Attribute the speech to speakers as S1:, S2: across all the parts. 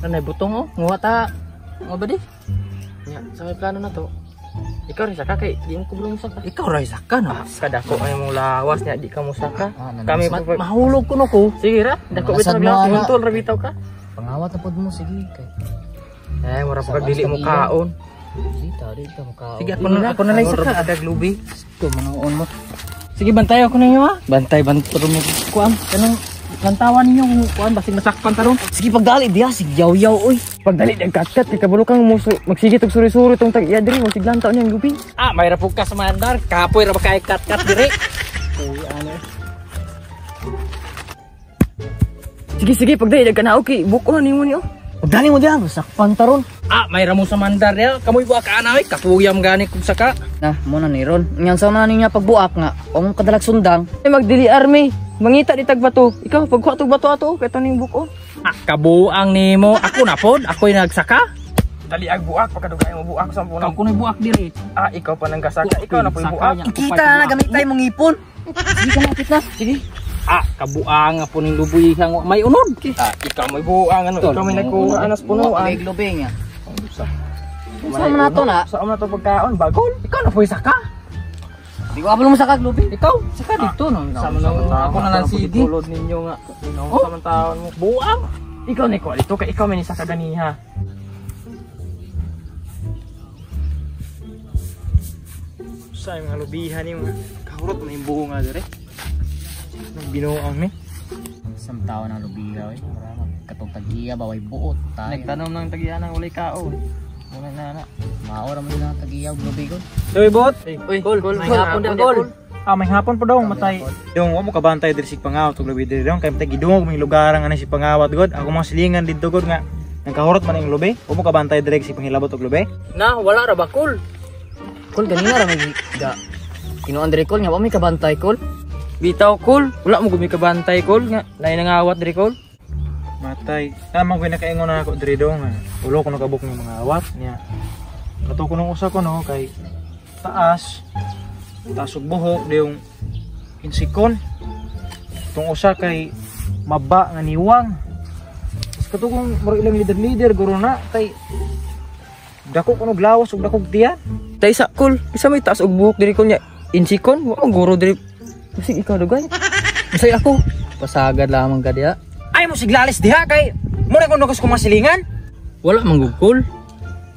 S1: Nanay butong oh, nguha ta. Ngo ba di? Nya, sa may plano na to. Ikaw rin saka kay di mo kublong saka.
S2: Ikaw ra saka no.
S1: Ah, kadako ay mong lawas nya di ka mo saka.
S2: Kami mahulog ko no ko.
S1: Sige ra, dako bitaw lang nguntol ra bitaw ka.
S3: Pangawat na pod mo sige kay.
S1: Eh, mura pa dili mo kaon.
S3: Dito mo kaon.
S2: Sige ako na lang saka
S1: adag lubi.
S3: Ko manuon mo.
S2: Sige bantay ako ninyo ha. Bantay bantay mo kuan kanang lantawan ninyo kung kuan basig masakpan taron.
S3: Sige pagdali diha sig yaw-yaw oy.
S1: Pagdali dag katkat kay kabalo kang muso magsige tog suri-suri tong tag iya diri mo sig lantaw niyang lubi.
S2: Ah, may ra pud ka sa mandar. Kapoy ra ba kay katkat diri. Uy ano.
S1: Sige sige pagdali dag kana okay buko na nimo niyo.
S3: Pagdali mo diha masakpan taron.
S2: Ah, may ra mo sa mandar diha. Kamoy buak ka ana oy. Kapuyam gani kog saka.
S3: Na, mo na ni ron. Ngan sa man niya pagbuak nga ong kadalag sundang.
S1: Ay magdili army. Mangita di tag bato. Ikaw pagkuha tog bato ato kay taning buko.
S2: Ah, kabuang nimo. Ako na pod, ako'y nagsaka.
S1: Dali ag buak pagkadugay mo buak sa puno.
S2: Ako na buak diri.
S1: Ah, ikaw pa nang kasaka. Ikaw na po'y buak.
S3: Kita na gamit tayo mong ipon. Sige ka na kita. Sige.
S2: Ah, kabuang po ning lubuy hang may unod.
S1: Ah, ikaw may buang ano, ikaw may nagkuha anas punuan.
S3: May lubi nga. Sa man nato na?
S1: Sa man nato pagkaon bagol.
S2: Ikaw na po'y saka.
S3: Di ko ablo mo saka lubi.
S2: Ikaw, saka dito no.
S1: Sa man
S2: ako na lang sige.
S1: Tulod ninyo nga. Oh, sa man taon mo.
S2: Buang.
S1: Ikaw ni ko dito kay ikaw may ni saka ganiha. Sa mga lubihan nimo. Kahurot man yung bunga dire. Binuang ni.
S3: Sam tao ng lubiha oy. Katong tagiya ba way buot tayo.
S1: Nagtanom ng tagiya nang walay kaon. Wala na na.
S3: Maora man na tagiya og lubi ko.
S4: Uy, bot.
S1: Uy, gol, gol,
S2: May hapon na gol.
S4: Ah, may hapon po daw matay. Dong wa mo kabantay diri sig pangawat og lubi diri dong kay matay gidungog may lugar nga si pangawat god. Ako mga silingan didto god nga nagkahurot man ang lubi. Wa mo kabantay diri sig panghilabot og lubi.
S2: Na, wala ra ba kul?
S3: Kul ganina ra may ga. Kinuan diri kul nga wa may kabantay kul.
S1: Bitaw kul, wala mo gumi kabantay kul nga lain nangawat diri kul.
S4: Matay. Tama ko nakaingon na ako diri dong. Ulo ko nakabuk ng mga awat niya. Kato ko nung usa ko no kay taas. Taas og buhok diyong insikon. Itong usa kay maba nga niwang. Tas kato kong murag ilang leader-leader guro na tay dako kuno lawas ug dakog tiyan.
S1: Tay sa kul, isa may taas og buhok diri kul nya insikon, wa man guro diri. Basig ikaw dugay.
S3: Basig ako. Pasagad lamang ka diha.
S4: Ay mo siglalis diha kay mura ko nukas kumasilingan.
S2: Wala man gud kul.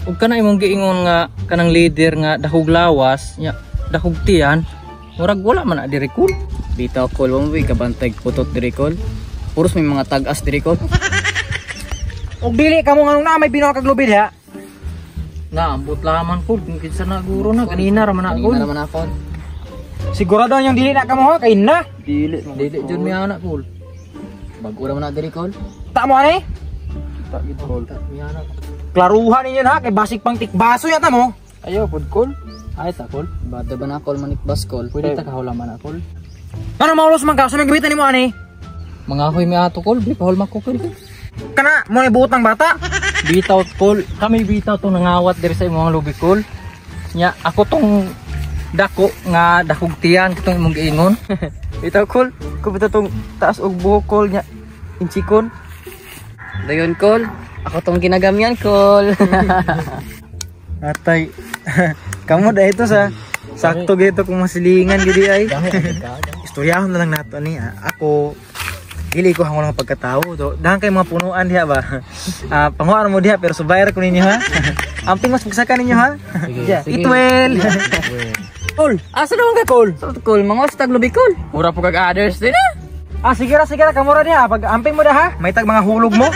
S2: Ug kana imong giingon nga kanang leader nga dahog lawas nya dahog tiyan, murag wala man na diri kul.
S3: Bitaw kul, wa mo kabantay putot diri kul. Puros may mga tag-as diri kul.
S4: Og dili kamo nganong na may binuha kag lubi diha.
S2: Na ambot laman kul kung kinsa na guro na ganina ra man na kul.
S3: Ganina ra man ako.
S4: Sigurado yung dili na kamo ha kay na.
S1: Dili,
S2: dili jud mi anak kul.
S3: Bag-o ra man na diri kul.
S4: Ta mo ani?
S1: Ta gid kul.
S2: Mi anak.
S4: Klaruhan ninyo ha kay basig pang tikbaso yata mo.
S1: Ayo pud kul.
S2: Ay ta kul.
S3: Bada ba na kul manikbas kul?
S2: Pwede ta kahulaman na kul.
S4: Ngano maulos man ka sa may gamitan nimo ani?
S2: Mga ahoy mi ato kul, di pahulma ko kul.
S4: Kana mo ni buot ng bata.
S2: Bitaw kul, kami bitaw tong nangawat diri sa imong lubi kul. Nya ako tong dako nga dakog tiyan kitong imong giingon.
S1: Bitaw kul, ko bitaw tong taas og buhok kul nya insikon.
S3: Dayon kul, ako tong ginagamyan kul.
S4: Atay. Kamo da ito sa sakto gito kung masilingan gidi ay. Istoryahon na lang nato ni ako dili ko hangulang pagkatao do. Dahan kay mga punuan diha ba. Panguan mo diha pero subayar ko ninyo ha. Amping mas pagsaka ninyo ha.
S3: Sige, sige.
S4: Itwel.
S1: Kul, asa naman ka kul?
S3: Kul, mga tag lubi kul.
S1: Mura po kag others din ah.
S4: Ah, sige ra kamura diha pag amping mo da ha. May tag mga hulog mo.